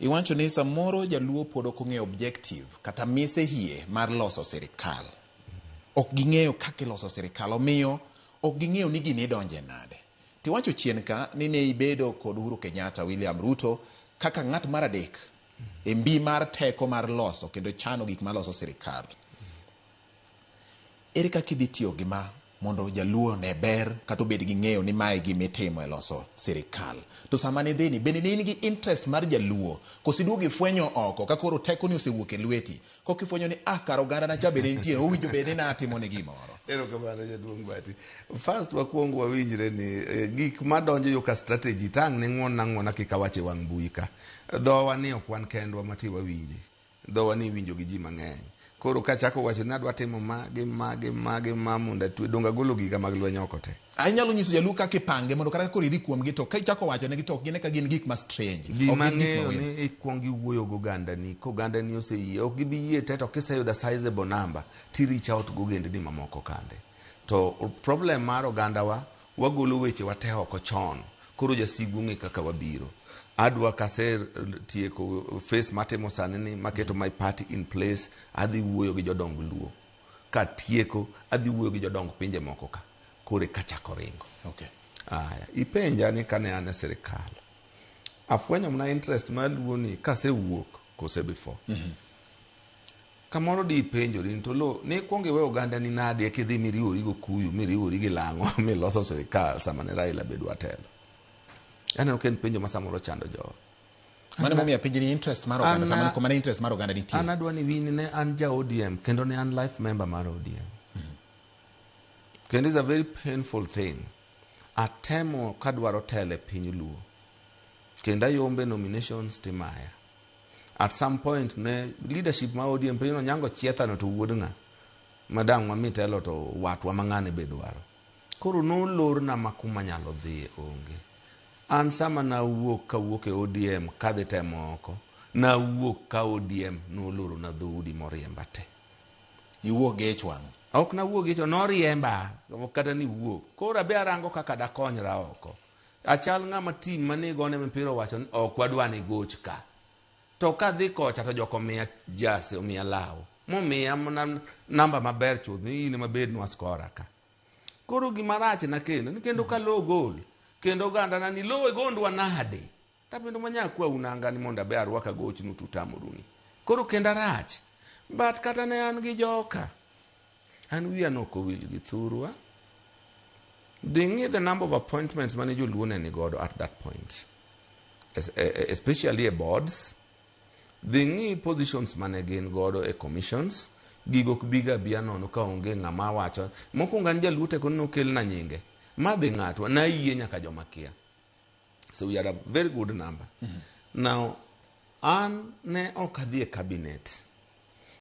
Iwacho ni samoro jaluo pod ok ong'eyo objective kata mise hie mar loso sirikal. Ok ging'eyo kaka iloso sirikal, omiyo ok ging'eyo ni gini idonje nade. Tiwacho chien ka ni ne ibedo kod Uhuru Kenyatta, William Ruto kaka ng'at mar adek e mbi mar teko mar loso kendo chano gik maloso sirikal. Ere kaka idhi tiyo gi ma mondo jaluo one ber kata obed gi ng'eyo ni mae gima itimo e loso sirikal? To sama nidhi ni bende ne in gi interest mar jaluo koso iduogo ifwenyo oko ka koro tekoni osewuok e lweti koka ifwenyo ni ah kar oganda na cha bende nitie owinjo bed ni natimo ne gimoro. Erokamano jaduong' Bati. First wakwong wawinjre ni gik madonjo yo ka strategy tang' ne ng'uon na ng'uona kik awach e wang' mbui ka. Dhowa ni ok wan kendwa mati wawinje. Dhowa ni iwinjo gi ji mang'eny. Koro kachako wacho ni adwa timo ma gi ma gi ma gi ma mondo atwe donge agolo giga mag lweny oko te. Ah, inyalo nyiso jaluo kaka ipange mondo kata ka koro idhi kuomgi to ka ichako wacho negi to ok gine ka gin gik ma strange. Ok Gima gin gik ma ang'eyo wendo. ni ikwong iwuoyo gi ogandani, kogandani oseyie, ok gibi yie te to kiseyudo a sizable number ti reach out gi ogendni mamoko kande. To problem mar ogandawa, wagolo weche wa te oko chon, koro jasigu ong'e kaka wabiro. Adwa kase tieko phase matimo sani ni maketo my party in place, adhi wuoyo gi jodong Luo. Katieko, adhi wuoyo gi jodong pinje moko ka, koro eka chako ringo. Okay. Aya, ipenja ni kane an e sirikal, afwenyo mana interest mar Luo ni kasewuok kose before. Kamoro di ipenjori ni to lo, ne ikwongo iwe oganda ni nade eka idhi miriwori gi Okuyu, miriwori gi Lang'o, miloso sirikal sama ne Raila be dwa telo. Aneno ka en penjo ma samoro chando jowa. Mano emomiyo apenji ni interest mar oganda, sama kuma ne interest mar oganda nitie. An adwa ni wini ne an ja ODM kendo ne an life member mar ODM. Kendo is a very painful thing. Atemo kadwaro telo e piny Luo. Kendo ayombe nominations timaya. At some point ne leadership ma ODM penjo ni Onyango chietha no to wuod ng'a? Ma dang' wami telo to watwa ma ng'ane be dwaro. Koro nolorna ma kuma nyalo dhiye onge. An sama nawuok kawuok e ODM kadhi temo oko, nawuok ka ODM nolorona dhoudi moriemba te. Iwuok gi ich wang'? Ok nawuok gi ich wang', noriemba kata ni wuok. Koro abe arango kaka dakonyra oko. Achal ng'ama team mane igone mipira owacho ni ok wadwa ni goch ka. To kadhi kocha to jok omiya jersey, omiya law. Momiya mana namba maber chuth ni in ema bednwa scorer ka. Koro gima rach na kendo ni kendo ka low gol kendo oganda na ni low egondwa nade? Tapenjo manya kwau nanga ni mondo abe arwak agochnu tutamoru ni. Koro kendo arach. But kata ne an gi joka, an wiya nok owil gi thurwa. Dhi ng'i the number of appointments mane joluo ne nigodo at that point. Especially e boards. Dhi ng'i positions mane gin godo e commissions. Gigo ok biga abiya nono ka onge ng'ama wacho. Mokwongo an jaluo teko nokelna nyinge. Ma be ng'atwa, nayie nyaka joma kia. So we had a very good number. Now, an ne ok adhi e cabinet.